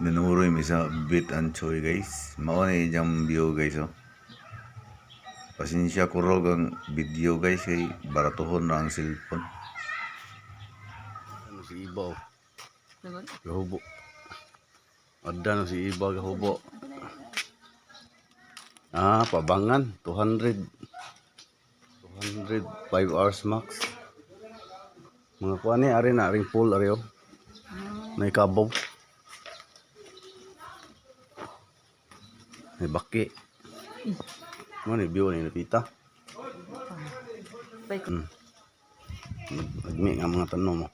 Nanuroy mi sa Bit and Choy, guys. Mao na iyang view, guys, oh. Pasensya, kurog ang video, guys, kay baratuhon na ang cellphone. Ano si Iba oh. Gahubo. Adda no si Iba gahubo. Ah, pabangan 200. 200 5 hours max. Mga kuan ni ari na aring pool ari oh. May kabaw. May baki. Mo ni view ni napita. Nagmi nga mga tanom mo.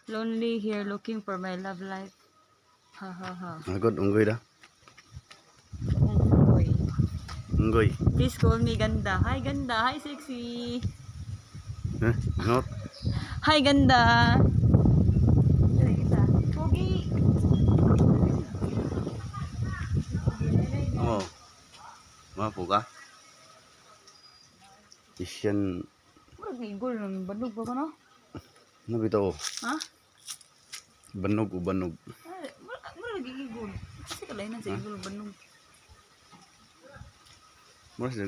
Lonely here looking for my love life. Ha ha ha. Agod unggoy da. Unggoy. Unggoy. Please call me Ganda. Hi, Ganda. Hi, sexy. Eh, not. Hi, Ganda. Pogi. Oo. Mapo ka? Asian, Murag na igol ng banog ba ka no? ano bitaw? Ha? Banog o banog. Ay, murag igol. Kasi kalainan sa igol banog. Mura siya.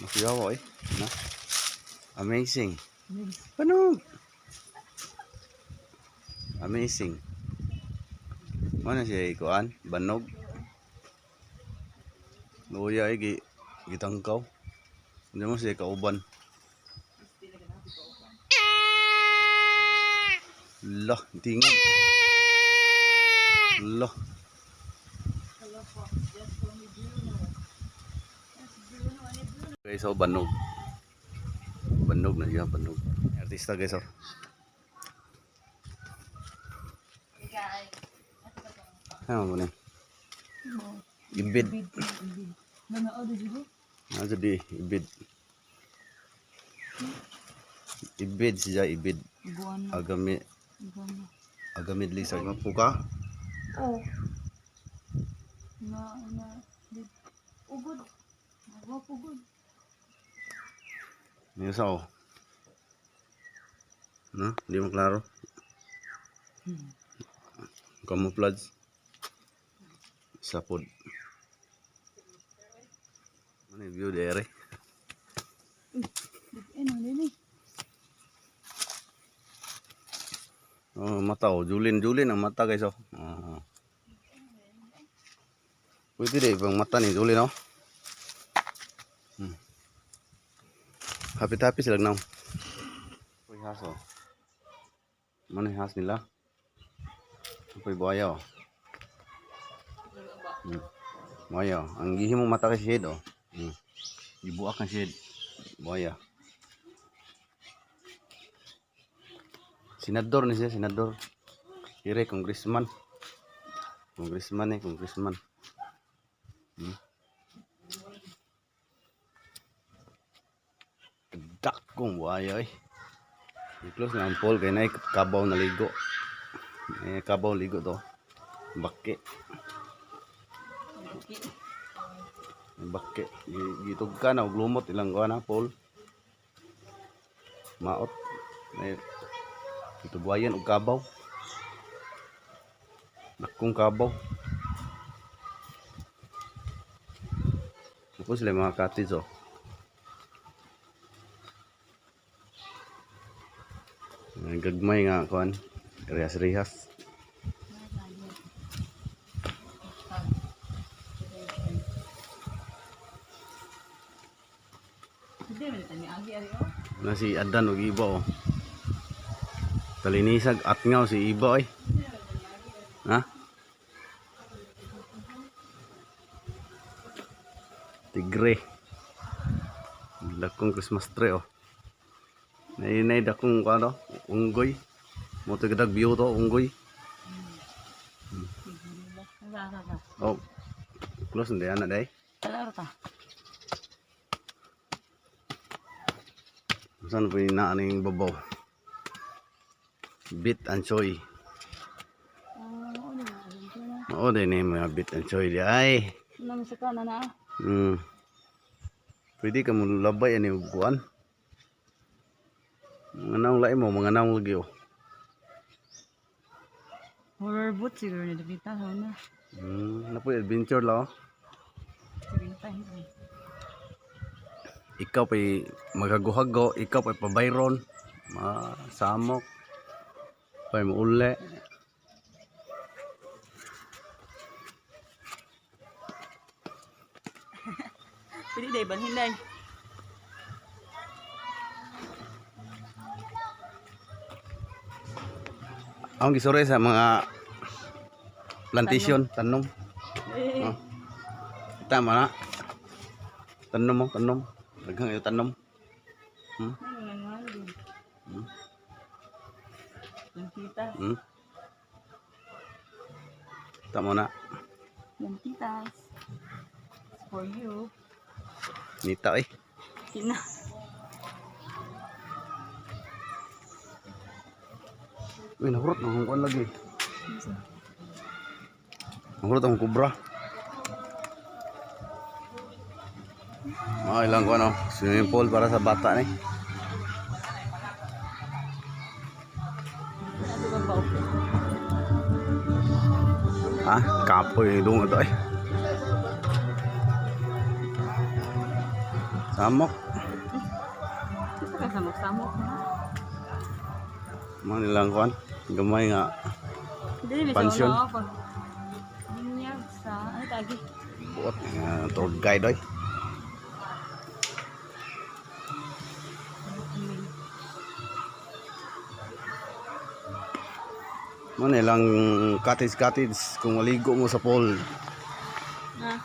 Masiyawa eh. Na? Amazing. Banog! Amazing. Mana siya ikuan? Banog. Luya eh, gitangkaw. Hindi mo siya kauban. Lah, tingog. Lah. Guys, oh, banog. Banog na siya, banog. Artista, guys, oh. Ano mo ni? Ibid. Ano di ibid. Ibid siya, ibid. Iguana. Agami, Iguana. agamid lizard. Mapuka? Oh. Na, na, di, ugod. Nagwapo gud. Niyo sa oh. No, hindi mo klaro. Camouflage. Sapod. Ano yung view dere? Ano, nini? Oh, mata oh. Julin, Julin ang mata, guys, oh. Oh. Pwede din ibang mata ni Julin oh. Happy-happy sila now. Uy, has oh. Ano yung has nila? Uy, buhaya oh. Buhaya oh. Ang gihim mong mata kay shade oh. Ibuak ang shade. Buhaya. Senador ni siya, senador. Ire, congressman. Congressman eh, congressman. Dakong buhaya eh. I-close na ang pool kay na kabaw na ligo. Eh, kabaw ligo to. Baki. Baki. Gitog ka na, og lumot ilang kuha na, pool. Maot. Eh, itugwayan og kabaw. Dakong kabaw. Ako sila yung mga cottage oh. Ang gagmay nga kuan. Rehas-rehas. Hindi man tani agi ari oh. Na si Adan ug Iba oh. Talinisag at ngaw si Iba oy. Ha? Tigre. Dakong Christmas tree oh. Nay dakong kuan to, unggoy. Mo to gadag view to unggoy. Ra ra ra. Oh. Close na ana day. Tala ta. Saan po yung naaning babaw? Bit and choy. Oh, ano na. Oo din eh, mga bit and choy di ay. Nang sa kana na. Pwede ka mo labay ani og kuan. Mga naong lain mo, mga naong lagi oh. Horror boot siguro ni Dapita sa una. Napoy adventure lang oh. Sige pa. Hindi. Ikaw pa'y maghago-hago, ikaw pa'y pabayron, masamok, pa'y mauli. Pwede na ibalhin na. Ang gisure sa mga plantation, tanom. Oh. Tama na. Tanom mo, tanom. Daghang iyo tanom. Lantitas. Tama na. Lantitas. It's for you. Nita eh. Kina. Uy, nahurot na akong kuwan lagi. Nahurot akong kubra. Mga ilang kuwan oh. Swimming pool para sa bata ni. Ano ba ba? Ha? Kapoy yung ito eh. Samok. Isa ka samok-samok na. Mga nilang kuwan. Gamay nga. Hindi, may Pansyon. sa una pag binyag sa ano tagi? Buot nga tour guide oy. Mga nilang cottage cottage kung maligo mo sa pool. Ah,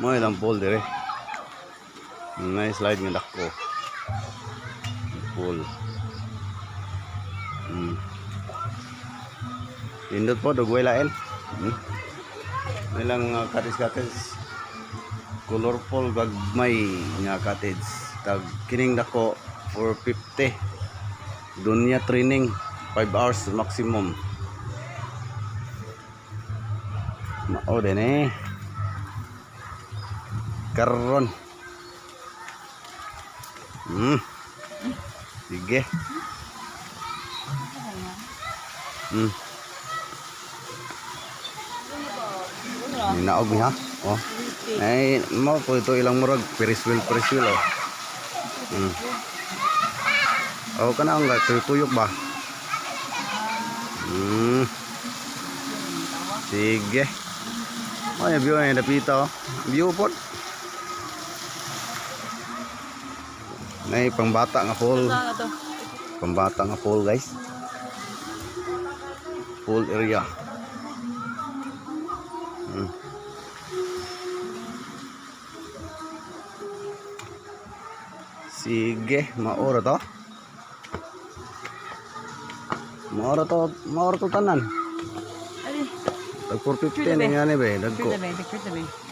Mga ilang pool dire. Nice slide nga dako. Pool. Indot po, dugway lain. May ilang mga cottage cottage. Colorful gagmay nga cottage. Tag kining dako 450. Dunya training 5 hours maximum. Mao din eh. Karon. Sige. Ninaog niya. Oh. Ay, mo po ito ilang murag Ferris wheel, Ferris wheel oh. Oh, kana ang tuyok ba? Sige. Ay, view ay napita oh. View po. Nay pangbata nga pool. Saan na to? Pambata nga pool, guys. Pool area. Sige, maora to. Maora to, maora to tanan. Ay, Tag 450 na nga ni be, picture dagko. na ba? Picture na ba?